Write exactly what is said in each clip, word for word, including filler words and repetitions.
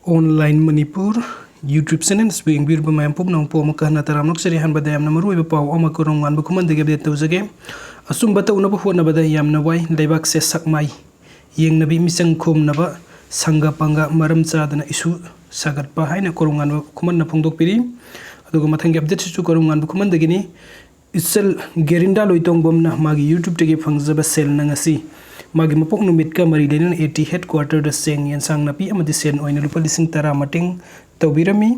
Online Manipur YouTube channel ꯑꯁꯤꯕꯨ ꯌꯦꯡꯕꯤꯔꯤꯕ ꯃꯌꯥꯝ ꯄꯨꯝꯅꯃꯛꯄꯨ ꯑꯃꯨꯛꯀ ꯍꯟꯅ ꯇꯔꯥꯝꯅ ꯑꯣꯛꯆꯔꯤ꯫ ꯑꯍꯥꯟꯕꯗ ꯌꯥꯝꯅ ꯃꯔꯨꯑꯣꯏꯕ ꯄꯥꯎ ꯑꯃ ꯀꯣꯔꯧꯉꯥꯟꯕ ꯈꯨꯃꯟꯗꯒꯤ update ꯇꯧꯖꯒꯦ꯫ ꯑꯆꯨꯝꯕ ꯇꯧꯅꯕ ꯍꯣꯠꯅꯕꯗ ꯌꯥꯝꯅ ꯋꯥꯏ, ꯂꯩꯕꯥꯛꯁꯦ ꯁꯛꯃꯥꯏ ꯌꯦꯡꯅꯕꯤ ꯃꯤꯆꯪ ꯈꯣꯝꯅꯕ ꯁꯪꯒ ꯄꯪꯒ ꯃꯔꯝ ꯆꯥꯗꯅ ꯏꯁꯨ ꯁꯥꯒꯠꯄ ꯍꯥꯏꯅ ꯀꯣꯔꯧꯉꯥꯟꯕ ꯈꯨꯃꯟꯅ ꯐꯣꯡꯗꯣꯛꯄꯤꯔꯤ꯫ ꯑꯗꯨꯒ ꯃꯊꯪꯒꯤ update ꯁꯤꯁꯨ ꯀꯣꯔꯧꯉꯥꯟꯕ ꯈꯨꯃꯟꯗꯒꯤꯅꯤ꯫ ꯏꯆꯜ ꯒꯦꯔꯤꯟꯗꯥ ꯂꯣꯏꯇꯣꯡꯕꯝꯅ ꯃꯥꯒꯤ YouTube ꯇꯒꯤ ꯐꯪꯖꯕ ꯁꯦꯜꯅ ꯉꯁꯤ ꯃꯥꯒꯤ ꯃꯄꯣꯛ ꯅꯨꯃꯤꯠꯀ ꯃꯔꯤ ꯂꯩꯅꯅ AT headquarter ꯗ ꯆꯦꯡ, ꯌꯦꯟꯁꯥꯡ ꯅꯥꯄꯤ ꯑꯃꯗꯤ ꯁꯦꯟ ꯑꯣꯏꯅ ꯂꯨꯄꯥ ꯂꯤꯁꯤꯡ ꯇꯔꯥ ꯃꯇꯦꯡ ꯇꯧꯕꯤꯔꯝꯃꯤ꯫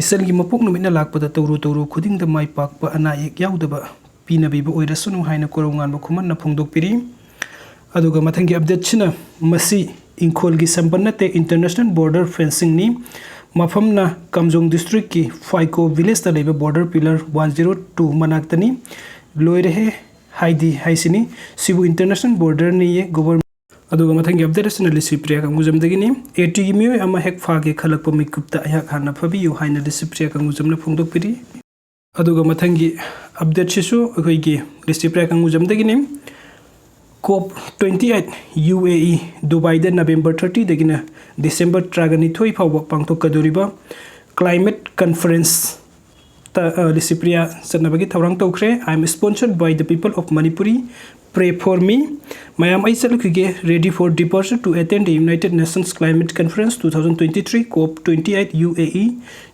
ꯏꯆꯜꯒꯤ ꯃꯄꯣꯛ ꯅꯨꯃꯤꯠꯅ ꯂꯥꯛꯄꯗ ꯇꯧꯔꯨ ꯇꯧꯔꯨ ꯈꯨꯗꯤꯡꯗ ꯃꯥꯏ ꯄꯥꯛꯄ, ꯑꯅꯥ ꯑꯌꯦꯛ ꯌꯥꯎꯗꯕ ꯄꯤꯅꯕꯤꯕ ꯑꯣꯏꯔꯁꯅꯨ ꯍꯥꯏꯅ ꯀꯣꯔꯧꯉꯥꯟꯕ ꯈꯨꯃꯟꯅ ꯐꯣꯡꯗꯣꯛꯄꯤꯔꯤ꯫ ꯑꯗꯨꯒ ꯃꯊꯪꯒꯤ update ꯁꯤꯅ ꯃꯁꯤ ꯏꯪꯈꯣꯜꯒꯤ ꯁꯝꯄꯟ ꯅꯠꯇꯦ, international border fencing ꯅꯤ꯫ ꯃꯐꯝꯅ ꯀꯥꯝꯖꯣꯡ district ꯀꯤ ꯐꯥꯏꯀꯣ village ꯇ ꯂꯩꯕ border pillar one zero two ꯃꯅꯥꯛꯇꯅꯤ꯫ ꯂꯣꯏꯔꯦꯍꯦ ꯍꯥꯏꯗꯤ ꯍꯥꯏꯁꯤꯅꯤ꯫ ꯁꯤꯕꯨ international border ꯅꯤꯌꯦ꯫ Government ꯑꯗꯨꯒ ꯃꯊꯪꯒꯤ update ꯑꯁꯤꯅ ꯂꯤꯁꯤꯄ꯭ꯔꯤꯌꯥ ꯀꯥꯡꯒꯨꯖꯝꯗꯒꯤꯅꯤ꯫ AT ꯒꯤ ꯃꯤꯑꯣꯏ ꯑꯃ ꯍꯦꯛ ꯐꯥꯒꯦ ꯈꯜꯂꯛꯄ ꯃꯤꯀꯨꯞꯇ ꯑꯩꯍꯥꯛ ꯍꯥꯟꯅ ꯐꯥꯕꯤꯌꯨ ꯍꯥꯏꯅ ꯂꯤꯁꯤꯄ꯭ꯔꯤꯌꯥ ꯀꯥꯡꯒꯨꯖꯝꯅ ꯐꯣꯡꯗꯣꯛꯄꯤꯔꯤ꯫ ꯑꯗꯨꯒ ꯃꯊꯪꯒꯤ update ꯁꯤꯁꯨ ꯑꯩꯈꯣꯏꯒꯤ Licypriya ꯀꯥꯡꯒꯨꯖꯝꯗꯒꯤꯅꯤ꯫ COP twenty eight UAE ꯗꯨꯕꯥꯏꯗ November thirty ꯗꯒꯤꯅ December ꯇꯔꯥꯒ ꯅꯤꯊꯣꯏ ꯐꯥꯎꯕ ꯄꯥꯡꯊꯣꯛꯀꯗꯧꯔꯤꯕ climate conference ꯇ, ꯑ, ꯂꯤꯁꯤꯄ꯭ꯔꯤꯌꯥ ꯆꯠꯅꯕꯒꯤ ꯊꯧꯔꯥꯡ ꯇꯧꯈ꯭ꯔꯦ꯫ I am sponsored by the people of Manipuri. Pray for me. ꯃꯌꯥꯝ ꯑꯩ ꯆꯠꯂꯨꯈꯤꯒꯦ꯫ Ready for departure to attend the United Nations Climate Conference two thousand twenty-three, COP twenty eight UAE,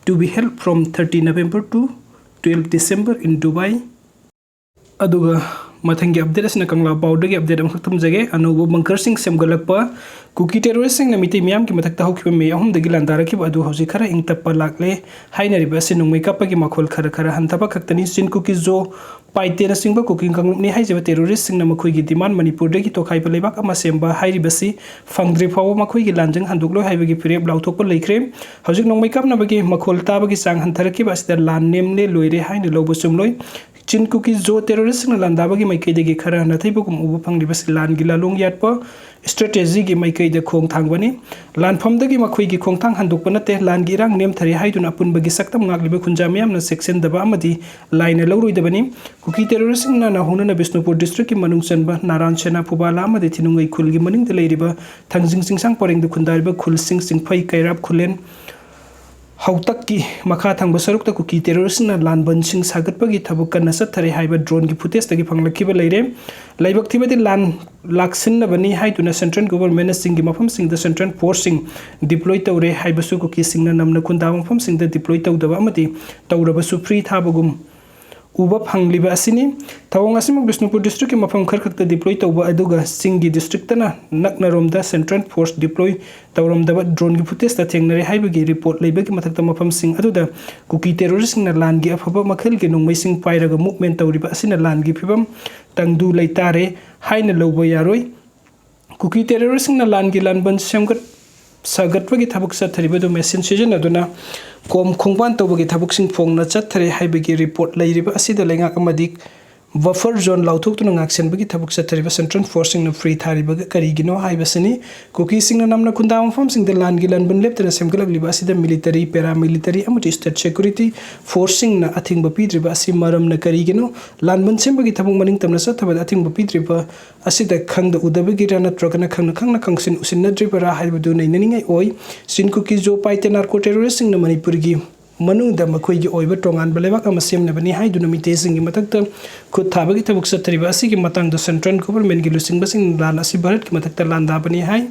to be held from thirty November to twelve December in Dubai. ꯑꯗꯨꯒ ꯃꯊꯪꯒꯤ update ꯑꯁꯤꯅ ꯀꯪꯂꯥ ꯄꯥꯎꯗꯒꯤ update ꯑꯃꯈꯛ ꯊꯝꯖꯒꯦ꯫ ꯑꯅꯧꯕ bunker ꯁꯤꯡ ꯁꯦꯝꯒꯠꯂꯛꯄ꯫ ꯀꯨꯀꯤ terrorist ꯁꯤꯡꯅ ꯃꯤꯇꯩ ꯃꯤꯌꯥꯝꯒꯤ ꯃꯊꯛꯇ ꯍꯧꯈꯤꯕ ꯃꯦ ꯑꯍꯨꯝꯗꯒꯤ ꯂꯥꯟꯗꯥꯔꯛꯈꯤꯕ ꯑꯗꯨ ꯍꯧꯖꯤꯛ ꯈꯔ ꯏꯪ ꯇꯞꯄ ꯂꯥꯛꯂꯦ ꯍꯥꯏꯅꯔꯤꯕ ꯑꯁꯤ ꯅꯣꯡꯃꯩ ꯀꯥꯞꯄꯒꯤ ꯃꯈꯣꯜ ꯈꯔ ꯈꯔ ꯍꯟꯊꯕ ꯈꯛꯇꯅꯤ꯫ ꯆꯤꯟ ꯀꯨꯀꯤ ꯖꯣ ꯄꯥꯏꯇꯦꯅꯆꯤꯡꯕ ꯀꯨꯀꯤ ꯀꯥꯡꯂꯨꯞꯅꯤ ꯍꯥꯏꯖꯕ terrorist ꯁꯤꯡꯅ ꯃꯈꯣꯏꯒꯤ demand ꯃꯅꯤꯄꯨꯔꯗꯒꯤ ꯇꯣꯈꯥꯏꯕ ꯂꯩꯕꯥꯛ ꯑꯃ ꯁꯦꯝꯕ ꯍꯥꯏꯔꯤꯕꯁꯤ ꯐꯪꯗ꯭ꯔꯤ ꯐꯥꯎꯕ ꯃꯈꯣꯏꯒꯤ ꯂꯥꯟꯖꯪ ꯍꯟꯗꯣꯛꯂꯣꯏ ꯍꯥꯏꯕꯒꯤ ꯐꯤꯔꯦꯞ ꯂꯥꯎꯊꯣꯛꯄ ꯂꯩꯈ꯭ꯔꯦ꯫ ꯍꯧꯖꯤꯛ ꯅꯣꯡꯃꯩ ꯀꯥꯞꯅꯕꯒꯤ ꯃꯈꯣꯜ ꯇꯥꯕꯒꯤ ꯆꯥꯡ ꯍꯟꯊꯔꯛꯈꯤꯕ ꯑꯁꯤꯗ ꯂꯥꯟ ꯅꯦꯝꯂꯦ, ꯂꯣꯏꯔꯦ ꯍꯥꯏꯅ ꯂꯧꯕ ꯆꯨꯝꯂꯣꯏ꯫ ꯆꯤꯟ ꯀꯨꯀꯤ ꯖꯣ ꯇꯦꯔꯣꯔꯤꯁꯁꯤꯡꯅ ꯂꯥꯟꯗꯥꯕꯒꯤ ꯃꯥꯏꯀꯩꯗꯒꯤ ꯈꯔ ꯅꯥꯊꯩꯕꯒꯨꯝ ꯎꯕ ꯐꯪꯂꯤꯕꯁꯤ ꯂꯥꯟꯒꯤ ꯂꯥꯂꯣꯡ ꯌꯥꯠꯄ ꯏꯁꯇ꯭ꯔꯦꯇꯦꯖꯤꯒꯤ ꯃꯥꯏꯀꯩꯗ ꯈꯣꯡ ꯊꯥꯡꯕꯅꯤ꯫ ꯂꯥꯟꯐꯝꯗꯒꯤ ꯃꯈꯣꯏꯒꯤ ꯈꯣꯡꯊꯥꯡ ꯍꯟꯗꯣꯛꯄ ꯅꯠꯇꯦ, ꯂꯥꯟꯒꯤ ꯏꯔꯥꯡ ꯅꯦꯝꯊꯔꯦ ꯍꯥꯏꯗꯨꯅ ꯑꯄꯨꯟꯕꯒꯤ ꯁꯛꯇꯝ ꯉꯥꯛꯂꯤꯕ ꯈꯨꯟꯖꯥ ꯃꯤꯌꯥꯝꯅ ꯆꯦꯛꯁꯤꯟꯗꯕ ꯑꯃꯗꯤ ꯂꯥꯏꯅ ꯂꯧꯔꯣꯏꯗꯕꯅꯤ꯫ ꯀꯨꯀꯤ ꯇꯦꯔꯣꯔꯤꯁꯁꯤꯡꯅ ꯅꯧꯍꯧꯅꯅ ꯕꯤꯁꯅꯨꯄꯨꯔ ꯗꯤꯁꯇ꯭ꯔꯤꯛꯀꯤ ꯃꯅꯨꯡ ꯆꯟꯕ ꯅꯥꯔꯥꯟ ꯁꯦꯅꯥ ꯐꯨꯕꯥꯂꯥ ꯑꯃꯗꯤ ꯊꯤꯅꯨꯡꯒꯩ ꯈꯨꯜꯒꯤ ꯃꯅꯤꯡꯗ ꯂꯩꯔꯤꯕ ꯊꯥꯡꯖꯤꯡ ꯆꯤꯡꯁꯥꯡ ꯄꯔꯦꯡꯗ ꯈꯨꯟꯗꯥꯔꯤꯕ ꯈꯨꯜꯁꯤꯡ ꯆꯤꯡꯐꯩ, ꯀꯩꯔꯥꯞ, ꯈꯨꯂꯦꯟ, ꯍꯧꯇꯛꯀꯤ ꯃꯈꯥ ꯊꯪꯕ ꯁꯔꯨꯛꯇ ꯀꯨꯀꯤ ꯇꯦꯔꯣꯔꯤꯁꯁꯤꯡꯅ ꯂꯥꯟꯕꯟꯁꯤꯡ ꯁꯥꯒꯠꯄꯒꯤ ꯊꯕꯛ ꯀꯟꯅ ꯆꯠꯊꯔꯤ ꯍꯥꯏꯕ ꯗ꯭ꯔꯣꯟꯒꯤ ꯐꯨꯇꯦꯖꯇꯒꯤ ꯐꯪꯂꯛꯈꯤꯕ ꯂꯩꯔꯦ꯫ ꯂꯥꯏꯕꯛ ꯊꯤꯕꯗꯤ ꯂꯥꯟ ꯂꯥꯛꯁꯤꯟꯅꯕꯅꯤ ꯍꯥꯏꯗꯨꯅ ꯁꯦꯟꯇ꯭ꯔꯦꯜ ꯒꯣꯚꯔꯟꯃꯦꯟꯠꯅ ꯆꯤꯡꯒꯤ ꯃꯐꯝꯁꯤꯡꯗ ꯁꯦꯟꯇ꯭ꯔꯦꯜ ꯐꯣꯔꯁꯁꯤꯡ ꯗꯤꯄ꯭ꯂꯣꯏ ꯇꯧꯔꯦ ꯍꯥꯏꯕꯁꯨ ꯀꯨꯀꯤꯁꯤꯡꯅ ꯅꯝꯅ ꯈꯨꯟꯗꯥꯕ ꯃꯐꯝꯁꯤꯡꯗ ꯗꯤꯄ꯭ꯂꯣꯏ ꯇꯧꯗꯕ ꯑꯃꯗꯤ ꯇꯧꯔꯕꯁꯨ ꯐ꯭ꯔꯤ ꯊꯥꯕꯒꯨꯝ ꯎꯕ ꯐꯪꯂꯤꯕ ꯑꯁꯤꯅꯤ꯫ ꯊꯧꯑꯣꯡ ꯑꯁꯤꯃꯛ ꯕꯤꯁꯅꯨꯄꯨꯔ ꯗꯤꯁꯇ꯭ꯔꯤꯛꯀꯤ ꯃꯐꯝ ꯈꯔꯈꯛꯇ ꯗꯤꯄ꯭ꯂꯣꯏ ꯇꯧꯕ ꯑꯗꯨꯒ ꯆꯤꯡꯒꯤ ꯗꯤꯁꯇ꯭ꯔꯤꯛꯇꯅ ꯅꯛꯅꯔꯣꯝꯗ ꯁꯦꯟꯇ꯭ꯔꯦꯜ ꯐꯣꯔꯁ ꯗꯤꯄ꯭ꯂꯣꯏ ꯇꯧꯔꯝꯗꯕ ꯗ꯭ꯔꯣꯟꯒꯤ ꯐꯨꯇꯦꯖꯇ ꯊꯦꯡꯅꯔꯦ ꯍꯥꯏꯕꯒꯤ ꯔꯤꯄꯣꯔꯠ ꯂꯩꯕꯒꯤ ꯃꯊꯛꯇ ꯃꯐꯝꯁꯤꯡ ꯑꯗꯨꯗ ꯀꯨꯀꯤ ꯇꯦꯔꯣꯔꯤꯁꯁꯤꯡꯅ ꯂꯥꯟꯒꯤ ꯑꯐꯕ ꯃꯈꯜꯒꯤ ꯅꯣꯡꯃꯩꯁꯤꯡ ꯄꯥꯏꯔꯒ ꯃꯨꯚꯃꯦꯟꯠ ꯇꯧꯔꯤꯕ ꯑꯁꯤꯅ ꯂꯥꯟꯒꯤ ꯐꯤꯕꯝ ꯇꯪꯗꯨ ꯂꯩꯇꯥꯔꯦ ꯍꯥꯏꯅ ꯂꯧꯕ ꯌꯥꯔꯣꯏ꯫ ꯀꯨꯀꯤ ꯇꯦꯔꯣꯔꯤꯁꯁꯤꯡꯅ ꯂꯥꯟꯒꯤ ꯂꯥꯟꯕꯟ ꯁꯦꯝꯒꯠ ꯁꯥꯒꯠꯄꯒꯤ ꯊꯕꯛ ꯆꯠꯊꯔꯤꯕ ꯑꯗꯨ ꯃꯦꯁꯤꯟ ꯁꯤꯖꯤꯟꯅꯗꯨꯅ ꯀꯣꯝ ꯈꯣꯡꯕꯥꯟ ꯇꯧꯕꯒꯤ ꯊꯕꯛꯁꯤꯡ ꯐꯣꯡꯅ ꯆꯠꯊꯔꯦ ꯍꯥꯏꯕꯒꯤ ꯔꯤꯄꯣꯔꯠ ꯂꯩꯔꯤꯕ ꯑꯁꯤꯗ ꯂꯩꯉꯥꯛ ꯑꯃꯗꯤ ꯕꯐꯔ ꯖꯣꯟ ꯂꯥꯎꯊꯣꯛꯇꯨꯅ ꯉꯥꯛꯁꯦꯟꯕꯒꯤ ꯊꯕꯛ ꯆꯠꯊꯔꯤꯕ ꯁꯦꯟꯇ꯭ꯔꯦꯜ ꯐꯣꯔꯁꯁꯤꯡꯅ ꯐ꯭ꯔꯤ ꯊꯥꯔꯤꯕ ꯀꯔꯤꯒꯤꯅꯣ ꯍꯥꯏꯕꯁꯤꯅꯤ꯫ ꯀꯨꯀꯤꯁꯤꯡꯅ ꯅꯝꯅ ꯈꯨꯟꯗꯥ ꯃꯐꯝꯁꯤꯡꯗ ꯂꯥꯟꯒꯤ ꯂꯥꯟꯕꯟ ꯂꯦꯞꯇꯅ ꯁꯦꯝꯒꯠꯂꯛꯂꯤꯕ ꯑꯁꯤꯗ ꯃꯤꯂꯤꯇꯔꯤ, ꯄꯦꯔꯥꯃꯤꯂꯤꯇꯔꯤ ꯑꯃꯗꯤ ꯁ꯭ꯇꯦꯠ ꯁꯦꯀ꯭ꯌꯨꯔꯤꯇꯤ ꯐꯣꯔꯁꯁꯤꯡꯅ ꯑꯊꯤꯡꯕ ꯄꯤꯗ꯭ꯔꯤꯕ ꯑꯁꯤ ꯃꯔꯝꯅ ꯀꯔꯤꯒꯤꯅꯣ? ꯂꯥꯟꯕꯟ ꯁꯦꯝꯕꯒꯤ ꯊꯕꯛ ꯃꯅꯤꯡ ꯇꯝꯅ ꯆꯠꯊꯕꯗ ꯑꯊꯤꯡꯕ ꯄꯤꯗ꯭ꯔꯤꯕ ꯑꯁꯤꯗ ꯈꯪꯗ ꯎꯗꯕꯒꯤꯔ ꯅꯠꯇ꯭ꯔꯒꯅ ꯈꯪꯅ ꯈꯪꯅ ꯈꯪꯁꯤꯟ ꯎꯁꯤꯟꯅꯗ꯭ꯔꯤꯕꯔꯥ ꯍꯥꯏꯕꯗꯨ ꯅꯩꯅꯅꯤꯡꯉꯥꯏ ꯑꯣꯏ꯫ ꯆꯤꯟ ꯀꯨꯀꯤ ꯖꯣ ꯄꯥꯏꯇꯦ ꯅꯥꯔꯀꯣ ꯇꯦꯔꯣꯔꯤꯁꯁꯤꯡꯅ ꯃꯅꯤꯄꯨꯔꯒꯤ ꯃꯅꯨꯡꯗ ꯃꯈꯣꯏꯒꯤ ꯑꯣꯏꯕ ꯇꯣꯉꯥꯟꯕ ꯂꯩꯕꯥꯛ ꯑꯃ ꯁꯦꯝꯅꯕꯅꯤ ꯍꯥꯏꯗꯨꯅ ꯃꯤꯇꯩꯁꯤꯡꯒꯤ ꯃꯊꯛꯇ ꯈꯨꯠ ꯊꯥꯕꯒꯤ ꯊꯕꯛ ꯆꯠꯊꯔꯤꯕ ꯑꯁꯤꯒꯤ ꯃꯇꯥꯡꯗ ꯁꯦꯟꯇ꯭ꯔꯦꯜ ꯒꯣꯚꯔꯟꯃꯦꯟꯠꯀꯤ ꯂꯨꯆꯤꯡꯕꯁꯤꯡꯅ ꯂꯥꯟ ꯑꯁꯤ ꯚꯥꯔꯠꯀꯤ ꯃꯊꯛꯇ ꯂꯥꯟꯗꯥꯕꯅꯤ ꯍꯥꯏ꯫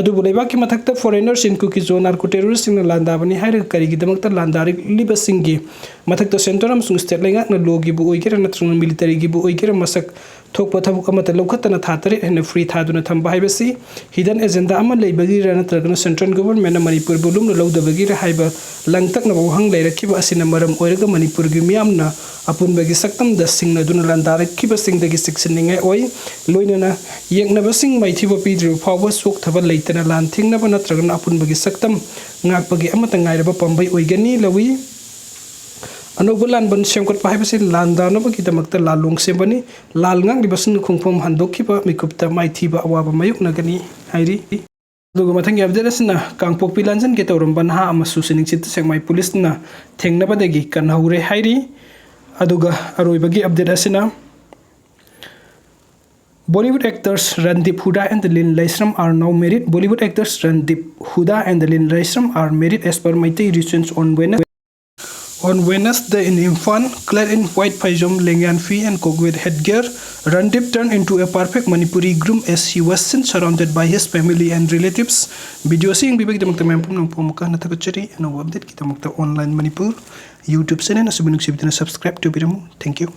ꯑꯗꯨꯕꯨ ꯂꯩꯕꯥꯛꯀꯤ ꯃꯊꯛꯇ ꯐꯣꯔꯦꯅꯔ ꯆꯤꯟ ꯀꯨꯀꯤ ꯖꯣ ꯅꯥꯔꯀꯣ ꯇꯦꯔꯣꯔꯤꯁꯁꯤꯡꯅ ꯂꯥꯟꯗꯥꯕꯅꯤ ꯍꯥꯏꯔꯒ ꯀꯔꯤꯒꯤꯗꯃꯛꯇ ꯂꯥꯟꯗꯥꯔꯛꯂꯤꯕꯁꯤꯡꯒꯤ ꯃꯊꯛꯇ ꯁꯦꯟꯇꯔ ꯑꯃꯁꯨꯡ ꯁ꯭ꯇꯦꯠ ꯂꯩꯉꯥꯛꯅ ꯂꯣꯒꯤꯕꯨ ꯑꯣꯏꯒꯦꯔꯥ ꯅꯠꯇ꯭ꯔꯒꯅ ꯃꯤꯂꯤꯇꯔꯤꯒꯤꯕꯨ ꯑꯣꯏꯒꯦꯔꯥ ꯃꯁꯛ ꯊꯣꯛꯄ ꯊꯕꯛ ꯑꯃꯠꯇ ꯂꯧꯈꯠꯇꯅ ꯊꯥ ꯇꯔꯦꯠ ꯍꯦꯟꯅ ꯐ꯭ꯔꯤ ꯊꯥꯗꯨꯅ ꯊꯝꯕ ꯍꯥꯏꯕꯁꯤ ꯍꯤꯗꯟ ꯑꯦꯖꯦꯟꯗꯥ ꯑꯃ ꯂꯩꯕꯒꯤꯔ ꯅꯠꯇ꯭ꯔꯒꯅ ꯁꯦꯟꯇ꯭ꯔꯦꯜ ꯒꯣꯚꯔꯟꯃꯦꯟꯠꯅ ꯃꯅꯤꯄꯨꯔꯕꯨ ꯂꯨꯝꯅ ꯂꯧꯗꯕꯒꯤꯔ ꯍꯥꯏꯕ ꯂꯥꯡꯇꯛꯅꯕ ꯋꯥꯍꯪ ꯂꯩꯔꯛꯈꯤꯕ ꯑꯁꯤꯅ ꯃꯔꯝ ꯑꯣꯏꯔꯒ ꯃꯅꯤꯄꯨꯔꯒꯤ ꯃꯤꯌꯥꯝꯅ ꯑꯄꯨꯟꯕꯒꯤ ꯁꯛꯇꯝꯗ ꯁꯤꯡꯅꯗꯨꯅ ꯂꯥꯟꯗꯥꯔꯛꯈꯤꯕꯁꯤꯡꯗꯒꯤ ꯆꯦꯛꯁꯤꯟꯅꯤꯡꯉꯥꯏ ꯑꯣꯏ꯫ ꯂꯣꯏꯅꯅ ꯌꯦꯛꯅꯕꯁꯤꯡ ꯃꯥꯏꯊꯤꯕ ꯄꯤꯗ꯭ꯔꯤꯕ ꯐꯥꯎꯕ ꯆꯣꯛꯊꯕ ꯂꯩꯇꯅ ꯂꯥꯟ ꯊꯤꯡꯅꯕ ꯅꯠꯇ꯭ꯔꯒꯅ ꯑꯄꯨꯟꯕꯒꯤ ꯁꯛꯇꯝ ꯉꯥꯛꯄꯒꯤ ꯑꯃꯠꯇ ꯉꯥꯏꯔꯕ ꯄꯥꯝꯕꯩ ꯑꯣꯏꯒꯅꯤ ꯂꯧꯏ꯫ ꯑꯅꯧꯕ ꯂꯥꯟꯕꯟ ꯁꯦꯝꯒꯠꯄ ꯍꯥꯏꯕꯁꯤ ꯂꯥꯟꯗꯥꯅꯕꯒꯤꯗꯃꯛꯇ ꯂꯥꯜꯂꯣꯡ ꯁꯦꯝꯕꯅꯤ꯫ ꯂꯥꯜ ꯉꯥꯛꯂꯤꯕꯁꯤꯡꯅ ꯈꯣꯡꯐꯝ ꯍꯟꯗꯣꯛꯈꯤꯕ ꯃꯤꯀꯨꯞꯇ ꯃꯥꯏꯊꯤꯕ ꯑꯋꯥꯕ ꯃꯥꯌꯣꯛꯅꯒꯅꯤ ꯍꯥꯏꯔꯤ꯫ ꯑꯗꯨꯒ ꯃꯊꯪꯒꯤ ꯑꯞꯗꯦꯠ ꯑꯁꯤꯅ ꯀꯥꯡꯄꯣꯛꯄꯤ ꯂꯥꯟꯖꯟꯒꯦ ꯇꯧꯔꯝꯕ ꯅꯍꯥ ꯑꯃꯁꯨ ꯁꯤꯅꯤꯡꯆꯤꯠꯇ ꯁꯦꯛꯃꯥꯏ ꯄꯨꯂꯤꯁꯅ ꯊꯦꯡꯅꯕꯗꯒꯤ ꯀꯟꯍꯧꯔꯦ ꯍꯥꯏꯔꯤ꯫ ꯑꯗꯨꯒ ꯑꯔꯣꯏꯕꯒꯤ ꯑꯞꯗꯦꯠ ꯑꯁꯤꯅ Bollywood actors Randeep Hooda and Lin Laishram are now married. Bollywood actors Randeep Hooda and Lin Laishram are married as per Meitei rituals on Wednesday. On Wednesday in Imphal, clad in white phaijom, lengyan fee and cocktail headgear, Randeep turned into a perfect Manipuri groom as he was seen surrounded by his family and relatives. Video ꯁꯤ ꯌꯦꯡꯕꯤꯕꯒꯤꯗꯃꯛꯇ ꯃꯌꯥꯝ ꯄꯨꯝꯅꯃꯛꯄꯨ ꯑꯃꯨꯛꯀ ꯍꯟꯅ ꯊꯥꯒꯠꯆꯔꯤ꯫ ꯑꯅꯧꯕ ꯑꯞꯗꯦꯠꯀꯤꯗꯃꯛꯇ Online Manipur YouTube channel ꯑꯁꯤꯕꯨ ꯅꯨꯡꯁꯤꯕꯤꯗꯨꯅ subscribe ꯇꯧꯕꯤꯔꯝꯃꯨ꯫ Thank you.